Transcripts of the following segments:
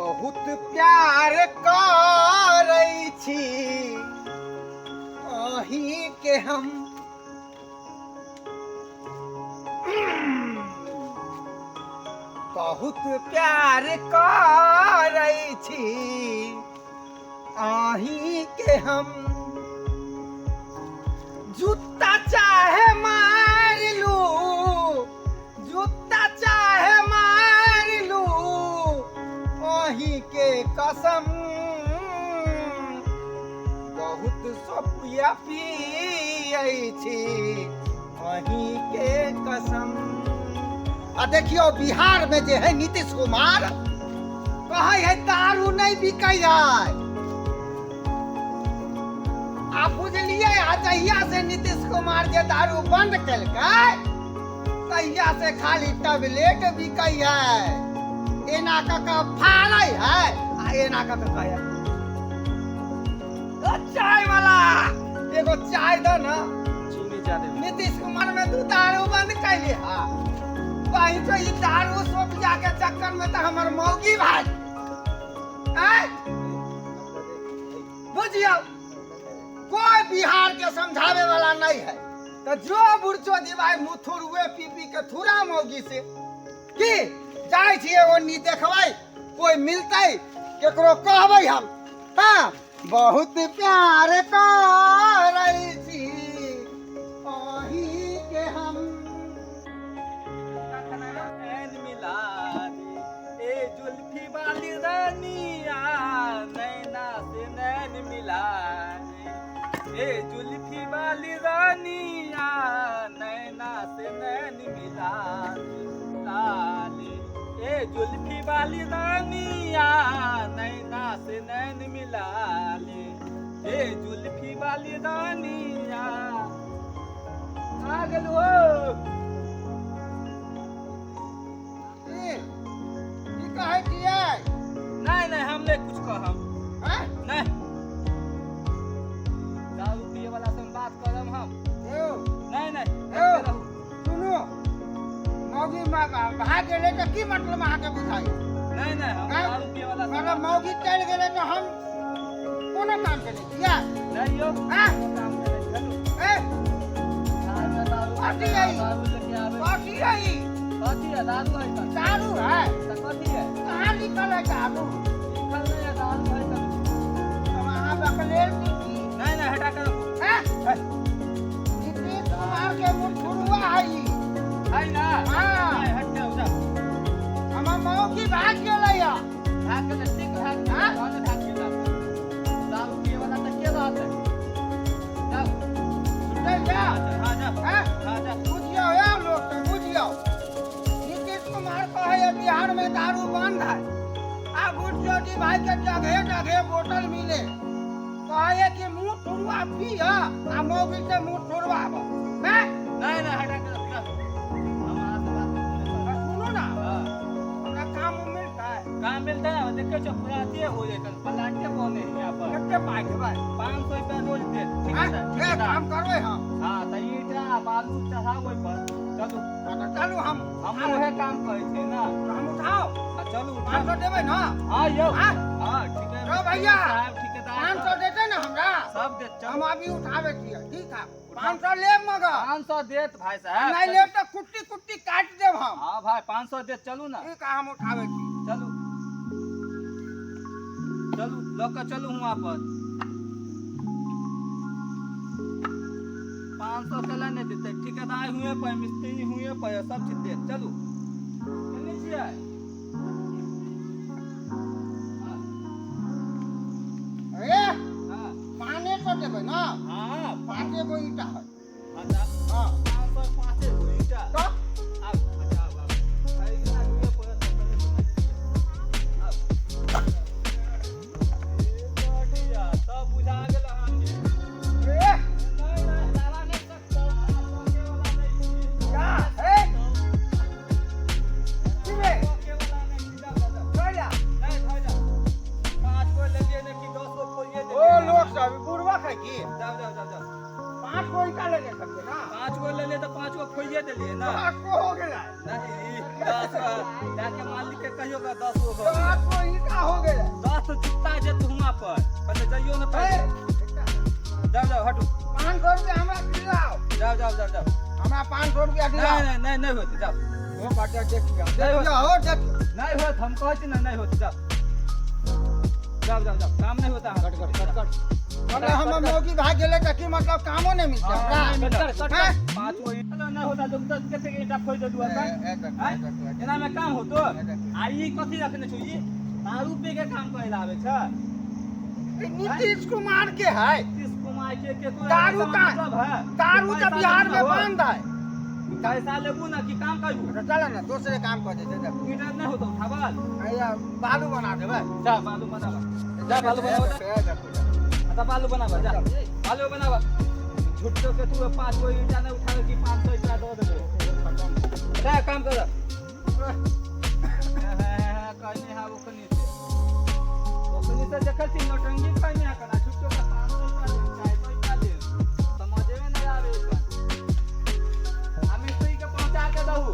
बहुत प्यार करै छी अहीं के हम। बहुत प्यार करै छी अहीं के हम। जूता चाहे मार लू, जूता चाहे मार लू, अहीं के कसम। बहुत सोपिया पियै छी अहीं के कसम। आ देखियौ बिहार में जे है नीतीश कुमार कहै है दारू नहीं बिकै है। आ बुझलियै, आ जहिया से नीतीश कुमार जे दारू बंद केलकै तहिया से खाली टैबलेट बिकै है। एना कऽ कऽ फाड़ै है आ एना कऽ कऽ कहै है, ओ चाय वाला एगो चाय दऽ ने। चीनी ज्यादा। नीतीश कुमार में तू दारू बंद कैली हा, कहीं तो ई दारू सोपिया के चक्कर में तो हमर मौगी भाई आय। बुझियौ कोई बिहार के समझावे वाला नहीं है, तो जो बुढ़चो दिवाई मुँह थुरुए पी पी के थुरा मौगी से की जाइ छियै ओन्नी देखबै कोई मिलतै केकरो कहबै हम। हाँ, बहुत प्यार करै छी अहीं के हम। नैन मिला दे ए जुल्फी वाली रानिया, नैना से नैन मिला दे ए जुल्फी वाली रानिया, नैना से नैन मिला दे लाली ए जुल्फी वाली रानिया, नैना से नैन मिला ले ए जुल्फी वाली रानिया। आ गेलु हो। की की कहै छियै? नहीं नहीं, हम नहीं कुछ कहम। हैं? नहीं, दारू पिए वाला से हम बात करम हम। यौ। नहीं नहीं। यौ। सुनू, मौगी भाग गेलै तऽ की मतलब अहाँके बुझाइ? नहीं नहीं, हम हैं? दारू पिए वाला से मतलब मौगी चलि गेलै तऽ हम कोनो काम के नहि छियै? नहीं यो। हैं? काम के नहीं, चलू। ए। दारू दारू। कथी है ई? दारू लेके आवे। कथी है ई? कथी है? दारू है तऽ। दारू है? तऽ कथी है? कहाँ लिखल है दारू? लिखल नहीं है, दारू है तऽ। तब अहाँ बकलेल छी की? नहीं नहीं, हटा के रखो। हैं? नीतीश कुमार के मुठुरुआ है ई। है ना? हाँ। नहीं, हट जाओ जाओ। हमर मौगी भाग गेलै है। भाग के तऽ ठीक भाग गेल। हाँ? तहने भाग गेल। दारू पिए वाला तऽ के रहतै? जाओ। चलि जा। हाँ जा। हैं? हाँ जा। बुझियौ यौ लोक सब, बुझियौ नीतीश कुमार कहै है बिहार में दारू बंद है, आ गुटचोटी भाई के जगहे जगहे बोतल मिले। कहै है कि मुंह थुरुआ पिय आ मौगी से मुंह थुरवाब। हैं? नहीं नहीं, हटा के रखो। हम अहाँ से बात नहीं करब। सुनू ना। हाँ। हमरा काम उम मिलतै? काम मिलता है, देखियो छो पूरा अथिए हो जेतै, प्लांटे बने है यहाँ पर। कते पाइ देबै? 500 रुपया रोज देत। ठीक हैं? है। ए, ठेकेदार। काम करबै हम। हाँ तऽ ईटा आ बालू चढ़ाउ ओहि पर, चलू। हाँ, तऽ चलू हम। हम उहे काम करै छियै ना। तऽ हम उठाउ। हाँ, चलू। 500 देबै ना? हाँ यौ। हाँ? हाँ ठीक है। यौ भैया। साहब ठेकेदार। 500 देतै ने हमरा? सब देत, चलू। हम अभी उठाबै छियै। ठीक है, 500 लेब मगर। 500 देत भाई साहब। नहीं लेब तऽ कुट्टी कुट्टी काटि देब हम। हाँ भाई, 500 देत, चलू ना। ठीक है, हम उठाबै छी। चलू चलू, लऽ कऽ चलू हुआँ पर। 500 केला नहि देतै? ठेकेदार हुए पर, मिस्त्री हुए पर, सब चीज देत, चलू। केने छियै? ए। हाँ। 500 देबै ना? हाँ। पाँचे गो ईटा है। हाँ तऽ। हाँ। 500 पाँचे गो ईटा। तऽ। आब अच्छा, आब आब अगिला हुए पर तऽ पहिले समझ लिअ। आब ए बढ़िया, सब बुझा गेल अहाँके। ए। नहीं नहीं, साला नहीं सकता, सके वाला नहीं छी। क्या है? की बे? सके गो ईंटा लेने छलियै ना। 5 गो लेलियै तऽ 5 गो खोइए देलियै ना। 10 गो हो गेलै। नहीं, 10 जाके मालिक के कहियो का 10 गो हो। 10 गो ईंटा हो गेलै। 10 जुत्ता जेत हुआं पर, पहिले जइयो ने पहिले। जाओ जाओ हटू। 500 रुपया हमरा दिलाओ। जाओ जाओ जाओ जाओ। हमरा 500 रुपया दिलाओ। नहीं नहीं नहीं होत, जाओ। हो बाटा देखियो। नहीं होत। देखियो हो देखियो। नहीं होत, हम कहै छी ना नहीं होत, जाओ। जाओ जाओ जाओ, काम नहीं होता। कट कट कट कट। मतलब हमर मौगी भाग गेलै तऽ की मतलब कामो नहि मिलतै हमरा? कट कट हैं? 5 गो ईंटा नहीं होता तो 10 कते के ईंटा खोइ दे दुआ का? एना में काम होतो? आ ई कथी रखने छौ ई? दारू पी के काम करे ला आबै छै। नीतीश कुमार के है। नीतीश कुमार के कोई दारू का मतलब है? दारू तऽ बिहार में बंद है। पैसा लेबू ना कि काम करबू? तो चल ना दूसरे काम कर देते जब। ईंटा नहीं होतो उठावल। भैया बालू बना देबै। जा बालू बनावा। जा बालू बनावा। अच्छा बालू बनावा जा। बालू बनावा। झुट्टो के तू 5 गो ईंटा नहीं उठावे कि 500 ईंटा दऽ देबो। जा काम कर। कहने हा ओखनी से। ओखनी से देखै छी नौटंकी कहने हा कना झुट्टो के 500 ईंटा दे, 400 ईंटा दे। समझे में नहीं आवे एकर। आ मिस्त्री के पहुंचा के दहू।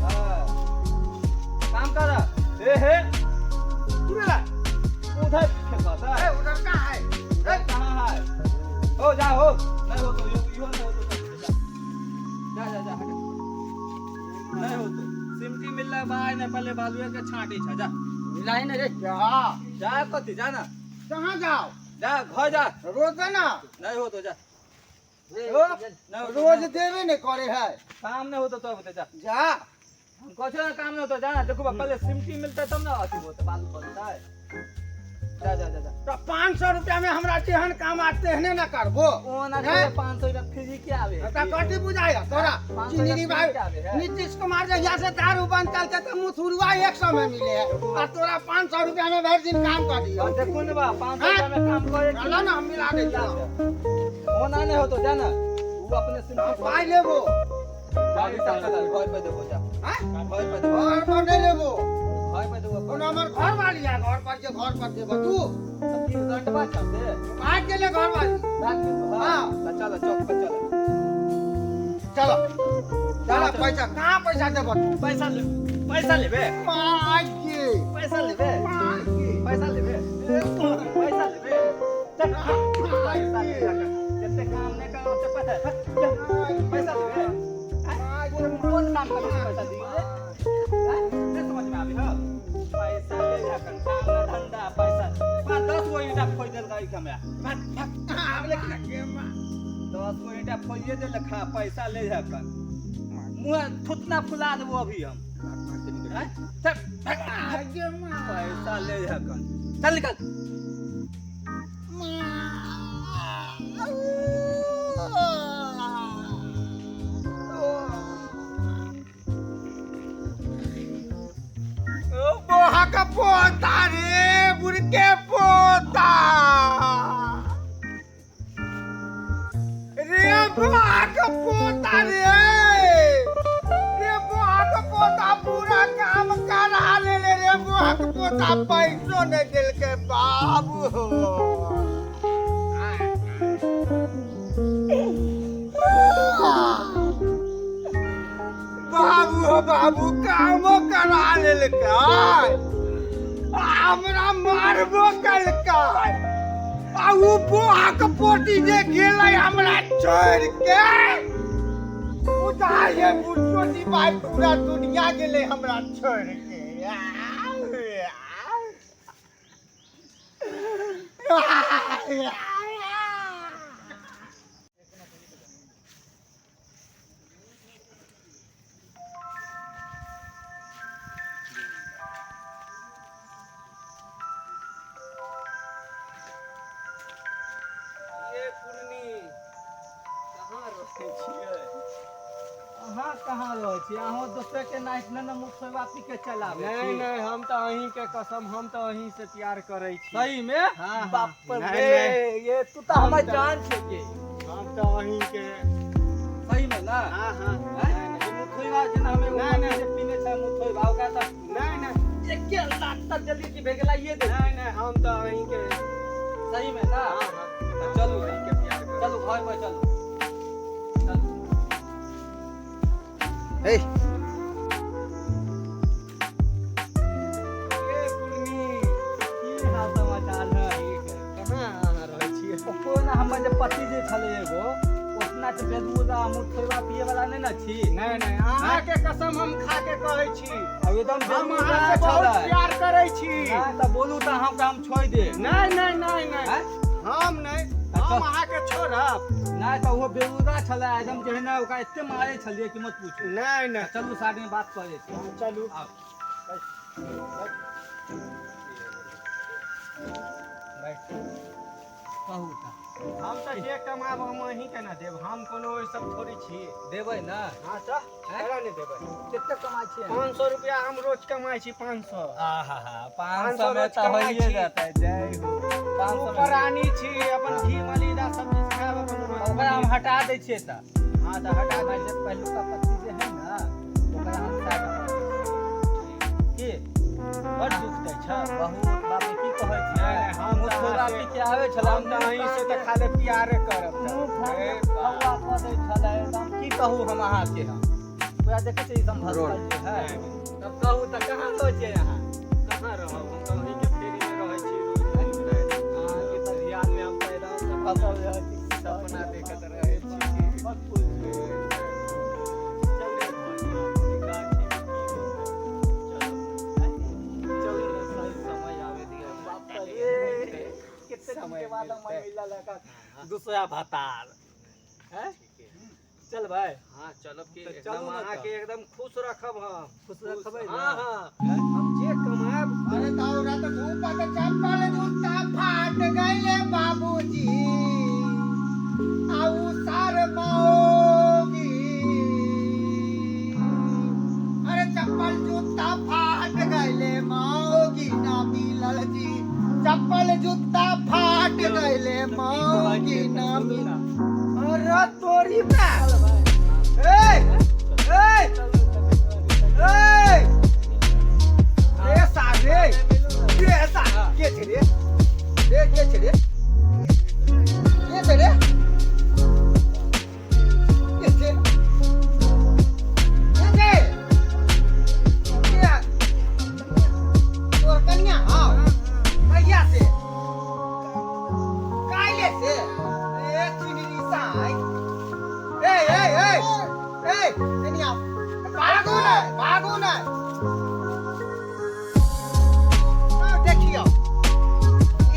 हाँ। काम कर। ए हे। की भेलै? उधर फेंकत है। ए उधर कहाँ है? उधर कहाँ है? हो जा हो। नहीं हो तो यो नहीं हो तो जा। जा जा जा हट। नहीं हो तो सिमटी मिलला बाय नहीं पहले बालुए के छांटी छ जा। मिलाई नहीं रे। जा जा कथी जा ना। कहाँ जाओ? जा घर जा। रोज दे ना। नहीं हो तो जा। हो, रोज देवे नहीं करे है। काम नहीं हो तो तो जा। जा। हम कहै छियौ ना काम नहीं हो तो जा ना। देखो बा पहले सिमटी मिलतै तब ना अथी होतै बालू बनतै। जा जा जा जा। तो 500 रुपया में हमरा जेहन काम आ तेहने ना करबो। ओना हैं? 500 रुपया फ्री के आवे। त कथी बुझाय तोरा? 500 चीनी रुपया भाई फ्री के आवे है। नीतीश कुमार जहिया से दारू बंद कलकै तऽ मुथुरुआ 100 में मिले है आ तोरा 500 रुपया में भरि दिन काम कर दियो। और देखो ने बा 500 रुपया में काम करे। चलो ना हम मिला दै छियौ। ओना नहीं होतो जा ना। उ अपने सिमटी पाइ लेबो। जा हिसाब कर घर पे देबो जा। हैं? घर पे देबो। घर पर नहीं लेबो। घर पे देबो। कोनो हमर घर वाली है घर पर जे घर पर देबो तू। तो 3 घंटा चलते। भाग गेलै घर वाली। भाग गेलै। हाँ। तो चलो चौक पर चलो। चलो चलो पैसा कहाँ पैसा देबो? पैसा ले पैसा लेबे। माय के पैसा लेबे। माय के पैसा लेबे। पैसा लेबे। चल पैसा ले जते काम नहीं करो ओते पैसा। पैसा लेबे। कौन कौन काम करे पैसा दियो रे? नहीं समझ में आवे हो। पैसा ले जाकर काम ना धंधा पैसा। 5 10 गो ईंटा खोइ देलकै हमरा। भाग भाग आबले के मां 10 गो ईंटा खोइए देलक खा पैसा ले जाकर। मुंह थुतना फुला देबो अभी हम। चल पैसा ले जाकर। चल निकल। बोहा का पोता रे बुड़के पोता रे बोहा का पोता रे रे बोहा का पोता पूरा काम करा ले रे बोहा का पोता पैसो नहीं देलकै बाबू। बाबू हो बाबू कामो करा लेलकै हमरा मारबो कलकै आ उ बोहा के पोटी जे गेलै हमरा छोड़ि के उधारे बुढ़चोटी भाई पूरा दुनिया गेलै हमरा छोड़ि के। ये पुरनी कहाँ रहै छियै? अहाँ कहाँ रहै छियै? अहाँ दोसर के नाइट ने ने मुठोबा पी के चलाबै नहीं छी। नहीं, हम तो अहीं के कसम, हम तो अहीं से प्यार करै छी। सही में? हाँ, हाँ। बाप नहीं, रे, नहीं। ये तू तो हमर जान छै गे। हम तो अहीं के। सही में ना? हाँ हाँ। हैं? ये मुठोबा जेना हम एगो नहीं, नहीं। जे पीने छै मुठोबा ओकरा तऽ नहीं नहीं एके लात तक जल्दी की भेगला ये दे। नहीं नहीं, हम तो अहीं के। सही में ना? हाँ हाँ। तऽ चलू। अहीं के प्यार करै। चलू घर पर चलू, चलू। हे ए पूर्णी, की हाल समाचार है? कहाँ अहाँ रहै छियै? कोना हमर जे पति जे छलै एगो ओतना के बेदबूदा मुठोबा पिए वाला नहि ने छी। नहि नहि, अहाँके कसम हम खा के कहै छी, आ एकदम हम बेदबूदा अहाँसँ बहुत छलै। प्यार करै छी। नहि तऽ बोलू तऽ हम छोड़ि देब। नहि नहि नहि नहि, आँय? हम नहि, हम अहाँके छोड़ब नहि। तऽ ओहो बेबूदा छलै एकदम, जेहने ओकरा एते मारै छलियै कि मत पूछू। नहि नहि, चलू साइड में बात करै छी। चलू। आउ। बैठ, कहू तऽ। हम तऽ जे कमाब हम अहीँके ने देब, हम कोनो ओहि सब थोड़ी छी। देबै ने? हाँ तऽ केना नहि देबै? कते कमाइ छियै? 500 रुपया हम रोज कमाइ छी, 500। आहा, 500 में रोज तऽ कमाइ होइए छी। जेतै। जय हो। 500 ऊपर रानी छी, अपन घी मलिदा सब चीज खायब अपन रोज। ओकरा हम हटा दै छियै तऽ। हाँ तऽ हटा हमर दै। जे पहिलुका पति जे है ने, ओकरा हम साइड कऽ दै छियै। की बड़ दुख दै छ बहुत, बाप रे, की कहै छियै? नहि, नहि, हम तऽ मुठोरा अहाँसे- पी के आबै छलै, हम तऽ अहीं से तऽ खाली प्यारे करब। मुँह तऽ फाड़ि ए के बाप। हौआ कऽ दै छलै एकदम, की कहू हम अहाँके। हम पूरा देखै छियै एकदम भसकल जे है। तब कहू तऽ कहाँ रहै छियै अहाँ? कहाँ रहब, हम तऽ अहीँके फेरीमे रहै छी रोज दिन राति। अहाँके तऽ ध्यानमे हम तऽ एकदम से फसल रहै छी, सपना देखैत रहै छी। मत पूछू। चल रे भैया, गाछी में की होतै? चलब। चलू ने, सही समय आवे दिअ। बाप रे, कते दिन समय के बाद हम मिलतै। मिलल है दूसरा भतार हैं। चल भाई। हाँ चलब की। तऽ एकदम चलू ने तऽ। अहाँके एकदम खुश रखब हम। खुश रखबै ने? हाँ हाँ। हैं? हम जे कमायब। अरे दौड़त धूपत चप्पल जूता फाट गईले बाबूजी, आउ सार मौगी। अरे चप्पल जूता फाट गईले मौगी ना मिलल जी, चप्पल जूता फाट गईले मौगी ना मिलल। अरे तोरी बा, ए ए ए रे सारे रे सा, के छै रे? रे के छै रे? के छै रे? के छै? के छै? के तोर कनिया? हाँ, कहिया से? काल्हे से? ए चिनी साई, ए ए ए ए, कनिया भागू ने, भागू ने। आओ देखियौ,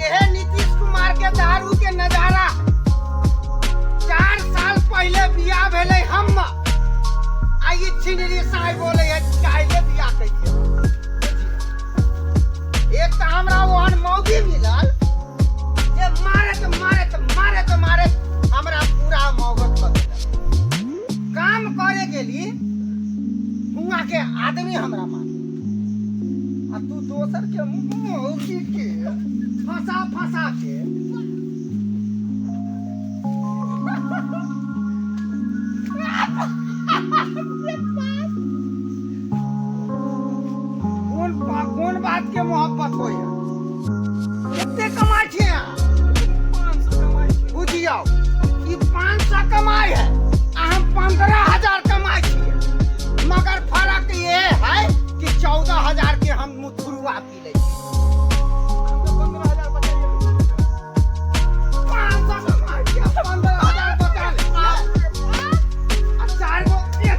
यह नीतीश कुमार के दारू के नजारा। 4 साल पहले बियाह भेलै हम, आ ई छिनरी साई बोले है काल्हे बियाह कैलियै। एक तऽ हमरा ओहन मौगी मिलल जे मारत मारत मारत मारत हमरा पूरा मौगत कऽ देलक। काम करे गेली, हुआं के आदमी हमरा मारे, आ तू दोसर के मौगी के फंसा फंसा के। कोन कोन बात के मोहब्बत होय है? कते कमाइ छियै अहाँ? 500 कमाइ छी। बुझियौ, ई 500 कमाइ है आ हम 15,000 कमाइ छियै, मगर फर्क ये है कि 14,000 के हम मुथुरुआ पी लै छी। हम तऽ 15,000 बचाइए लै छी। 500 कमाइ छियै, 15,000 बचा लै छियै। आ चारि गो, ए,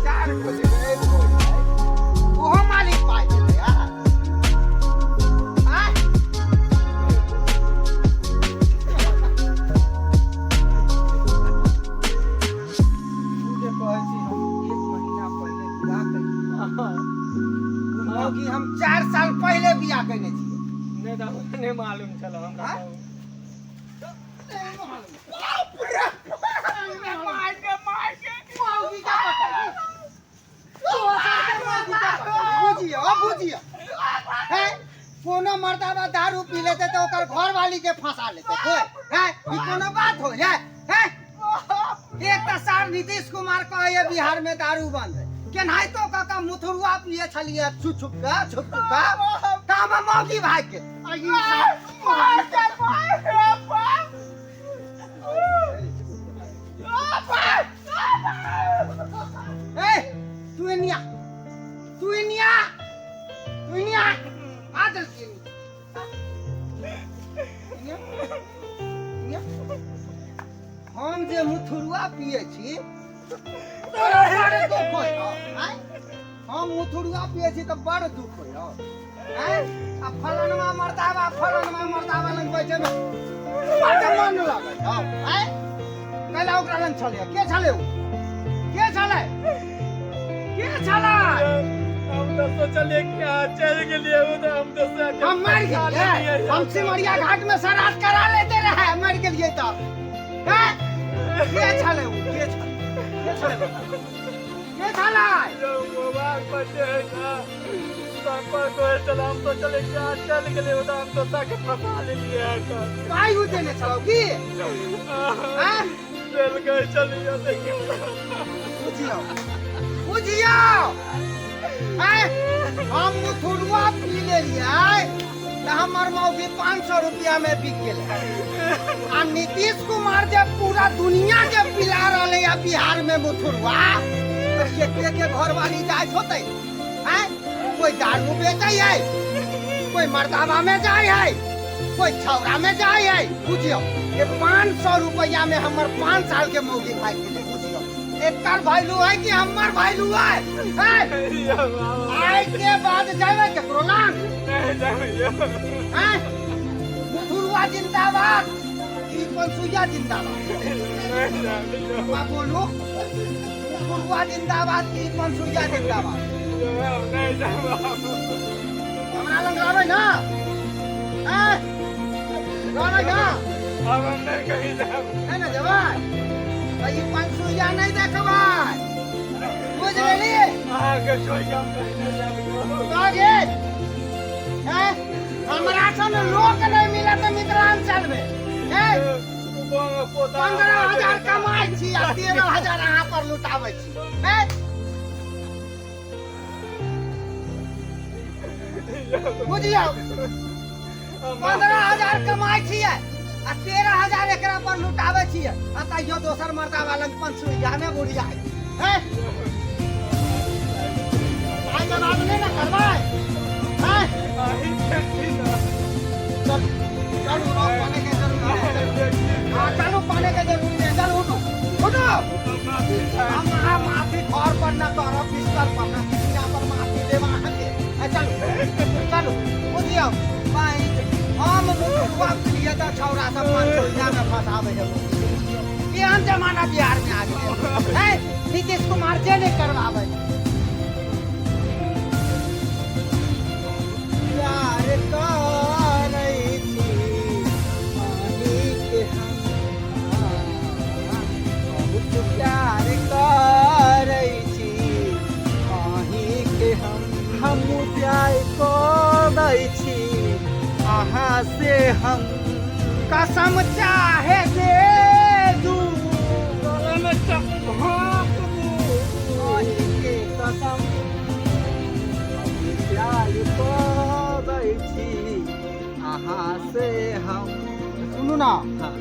चारि गो जे गरीब होइ है, ओहो मालिक पाइ देतै यार। आँय? तू जे कहै छी हम एक महीना पहिले बियाह केलियै, मौगी हम 4 साल पहिले बियाह केने छियै। नहि तऽ हमरा नहि मालूम छल हमरा। आँय? बाप रे, मौगी के पता दोसर के मौगी के पता। बुझियौ, बुझियौ हैं, कोनो मर्दाबा दारू पी लेतै तऽ ओकर घरवाली के फंसा लेतै कोइ हैं? ई कोनो बात होय है हैं? एक तऽ सार नीतीश कुमार कहैया बिहार में दारू बंद है, केनाहितो कऽ कऽ मुथुरुआ पिए छलियै छुप छुप कऽ, छुप छुप कऽ, तऽ हम मौगी भाई के आ ई सार- इनिया आ जल्दी इनिया इनिया हम जे मुथुरुआ पिए छी तोरा बड़ दुख होइ हौ आँय? हम मुथुरुआ पिए छी तऽ बड़ दुख होइ हौ आँय? आ फलनवा मर्दावा फलनवा मर्दावा लग बैठे में बड़ मन लगै हौ आँय? कैला ओकरा लग छलै के छलै उ के छलै के छलै हम तो सोचलिए कि अहाँ चलि गेलियै ओ तऽ हम दोसरा के हम मर फंसा गेलियै लेलियै। हम सिमरिया घाट में श्राद्ध करा लेते रहे मर गेलियै तऽ हैं? के छलै उ के छलै के छलै बताउ? के छलै यौ, मोबाइल पर जे है ना, संपर्क होइ छलै, हम सोचलिए कि अहाँ चलि गेलियै ओ तऽ हम दोसरा के फंसा लेलियै अहाँके। पाइ उ देने छलौ की हैं? देलकै छलियै देखियौ। बुझियौ बुझियौ हैं? हम मुथुरुआ पी लेलियै तऽ हमर मौगी 500 रुपया में बिक गेलै आ नीतीश कुमार जे पूरा दुनिया के पिला रहलै है बिहार में मुथुरुआ तऽ के के के घरवाली जाइत होतै हैं? कोई दारू बेचै है कोई मर्दावा में जाय है कोई छौरा में जाय है बुझियौ ये 500 रुपया में हमर 5 साल के मौगी भागि गेलै बुझियौ एकर वैल्यू है कि हमर वैल्यू है हैं? यौ, बाबा, आइ के बाद जेबै केकरो लग नहि जाबै यौ। हैं? मुथुरुआ जिंदाबाद ई पंसुइया जिंदाबाद नहि जाबै यौ। बा बोलू मुथुरुआ जिंदाबाद ई पंसुइया जिंदाबाद यौ, नहि जाबै। हमरा लग रहबै ना हैं? रहबै ना आब हम नहि कहीं जायब। है ना जेबै तऽ ई पंसुइया नहि देखबै बुझ गेलियै अहाँके छोड़ि कऽ हम कहीं नहि जायब यौ। भऽ गेल हैं? हमरा सन लोक नहि मिलत मिथिलांचल में हैं? 15,000 कमाइ छी आ 13,000 अहाँ पर लुटाबै छी हैं? बुझियौ 15,000 कमाइ छियै आ 13,000 एकरा पर लुटाबै छियै आ तैयो दोसर मर्दावा लग पंसुइया में बुढ़िया हैं? आइ के बाद नहि ने करबै हैं? चलू चलू रोक पाने के जरूरी है चलू। हाँ चलू पाने के जरूरी है चलू उठो उठो हम अहाँ माफी घर पर न करब बिस्तर पर न बिछिया पर माफी देब अहाँके आ चलू चलू बुझियौ भाइ हम मुखुआ लिए तऽ छौड़ा सब पंचोइया में फंसाबै है बुझियौ केहन जमाना बिहार में आ गेलै है नीतीश कुमार जे नहि करवाबै प्यार करै छी अहीँके हम बहुत प्यार करै छी अहीँके हम हमहूँ प्यार करै छी अहाँ से हम कसम चाहे दे दू अहीँके कसम हम प्यार करै छी अहाँ से हम सुनू ना हाँ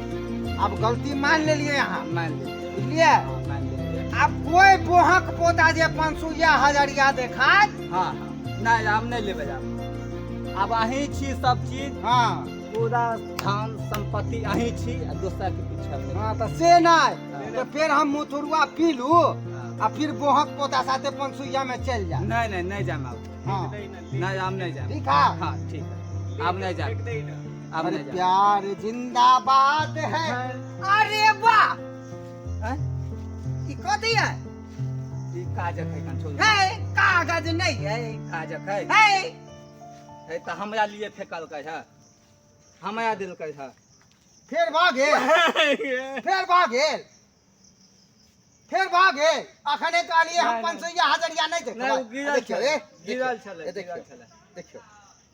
आब गलती मान लेलियै अहाँ मान लेलियै बुझलियै हाँ मान लेलियै आब कोई बोहक पोता जे पंसुइया हजरिया देखात हाँ हाँ नहि आब नहि लेबै आब आब अहीं छी सब चीज हाँ पूरा धन संपत्ति अहीं छी आ दोसर के पीछा नहि हाँ तऽ से नहि तऽ फेर हम मुथुरुआ पी लू हाँ। आ फिर बोहक पोता साथे पंसुइया में चल जा नहीं नहीं नहीं जाम आब हाँ नहीं आब नहीं जाम ठीक है हाँ ठीक है आब नहीं जाम आब अरे नहीं जाम प्यार जिंदाबाद है अरे वाह हैं? ई कथी है ई काजक है कन छोड़ू है कागज नहीं है काजक है है है तऽ हमरा लिए फेकलकै है हमरा देलकै है फेर भऽ गेल फेर भऽ गेल फेर भऽ गेल अखने कहलियै हम नहि, पंसैया हजरिया नहि देखबै नहि ओ गिरल देखियौ छलै ए गिरल छलै ए देखियौ गिरल छलै देखियौ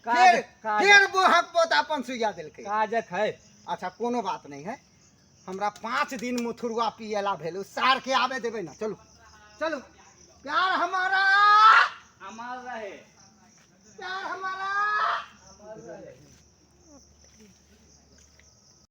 काज फेर काज फेर बोहक पोता पंसुइया देलकै काजक है अच्छा कोनो बात नहीं है हमरा 5 दिन मुथुरुआ पियला भेल उ सार के आबे देबै ना चलू चलू प्यार हमारा हमार रहे प्यार हमारा